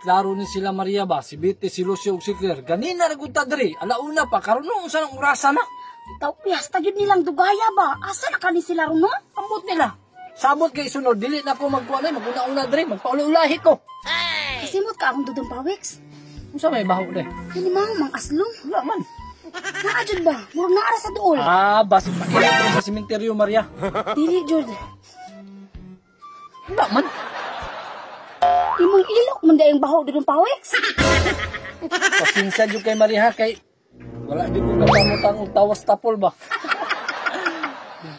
Klaro ni sila Maria ba, si Betty, si Lucio ug si Claire. Ganina ra gud ta diri, alauna pa karon no unsa nang orasa na. Ikaw, piyasta gyud nilang dugaya ba? Asa na kani sila ron, no? Ambot nila. Sabot kay sunod dili na ko magkuan ay maguna-una diri, magpaulahi ko. Kasimot ka akong Dudong Pawiks. Unsa may baho de? Kani mang mang aslong. Wala man. Naa jud ba? Murag naa ra sa duol. Ah, basig pakilit sa sementeryo, Maria. Dili jud. Wala man. Imong ilok man dayang baho, Dudong Pawiks. Pasensya jud kay Maria kay wala jud ko katamutang og tawas tapol ba.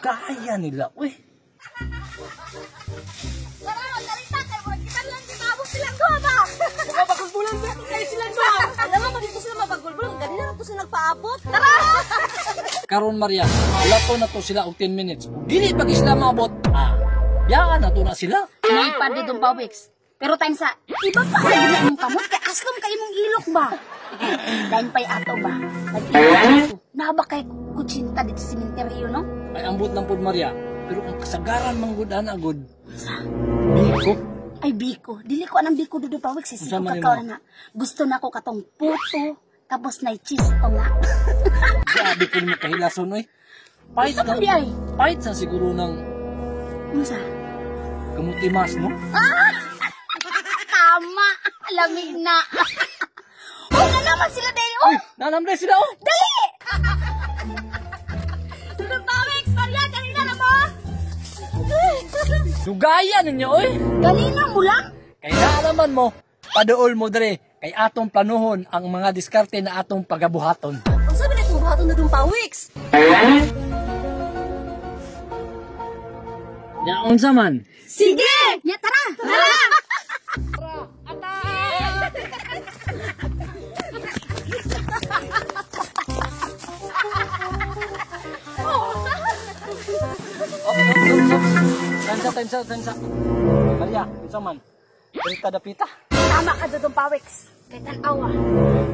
Gaya nila, uy. Tara, talita kay murag kita lang gibabot silang duha ba. Baka bakulbulan ba kay silang duha. Alam mo, dito sila mapagulbulong. Ganina na to sila nagpaabot. Tara! Karon Maria, wala to na to sila og 10 minutes. Ug dili pag sila maabot, ah, biyaan na to na sila. Naipad, Dudong Pawiks. Pero time sa iba pa ay na imong kamot kay aslom kay imong ilok ba. Lain pay ato ba. Nag-ilok ko. Naa ba kay kutsinta dito sa sementeryo, no? Ay ambot lang pod, Maria. Pero ang kasagaran man gud ana gud. Biko. Ay biko, dili ko anang biko, Dudong Pawiks, Unsa siko man kakao nimo? na nga. Gusto na ko katong puto tapos na cheese to nga. Grabe ko nimo kahilason oy. Pahit Gusto ko na, di ay. pahit sa siguro ng Unsa? kamuti mas, no? Tama, lamig na. Oh, na naman sila dahil. Oh, Uy, nanamday sila oh. dali! Dudong Pawiks, Maria, kanina na mo? Dugaya ninyo oy. Kanina mo lang? Kay naalaman mo, paduol mo dre kay atong planuhon ang mga diskarte na atong pagabuhaton. Ang sabi na itong buhaton na Dudong Pawiks. Ya unsa man? Sige! Ya, tara! Tara! Oh, oh, oh, oh. Time sa, time sa, time sa. Maria, unsa man? Diri ta dapita. Tama ka, Dudong Pawiks. Kay tan-awa,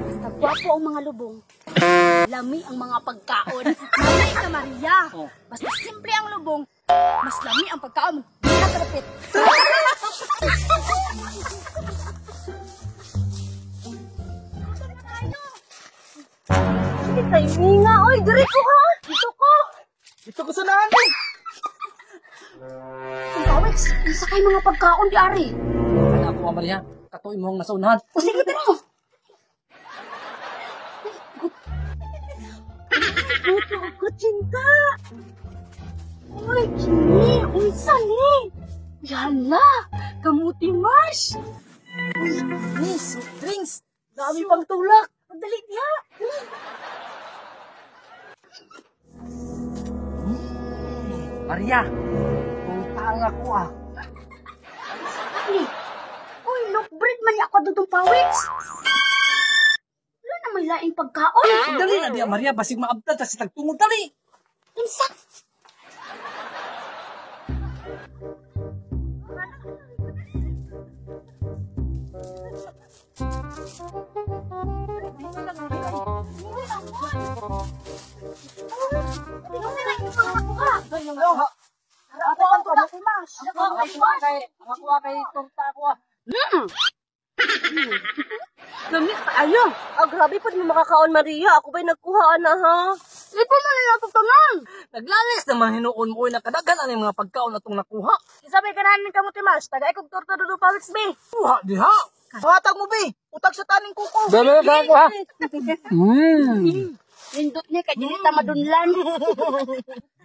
basta gwapo ang mga lubong, lami ang mga pagkaon. Malay ka, Maria. Oh. Basta simple ang lubong, mas lami ang pagkaon. Di na kalapit. Sige, timing nga. Oy, diri ko ha. Dito ko. Dito ko sa nani. Dudong Pawiks, unsa kay mga pagkaon di ari? Ana ako, Maria. Katuoy mo ang nasa unahan. O sige, tara. Puto ko, cinta. Uy, kini, unsa ni? Yala, kamuti mash. Uy, miss, soft drinks. Dami pang tulak. Dali diha. Maria, utang ako ah. Ani? Uy, look bread man ni ako, Dudong Pawiks. Wala na may laing pagkaon. Dali na diya, Maria, basig maabtad ta sa tagtungod dali. Unsa? Ang ako kay torta ako ah. Lami kaayo. Ah, grabe po mo makakaon, Maria. Ako ba'y nagkuhaan na, ha? Di pa man nila pagtangan. Naglalis naman hinuon mo oy nakadaghan ani mga pagkaon atong nakuha. Isabay ka na kamuti mas. Tagay kog torta, Dudong Pawiks, be. Kuha diha. Hatag mo, be. Utag sa taning kuko. Dali ka ako ha. Lindot niya kay dili ta madunlan.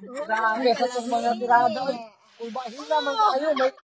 Grabe sa itong mga tirada. Oy. Kung bahina man kayo, may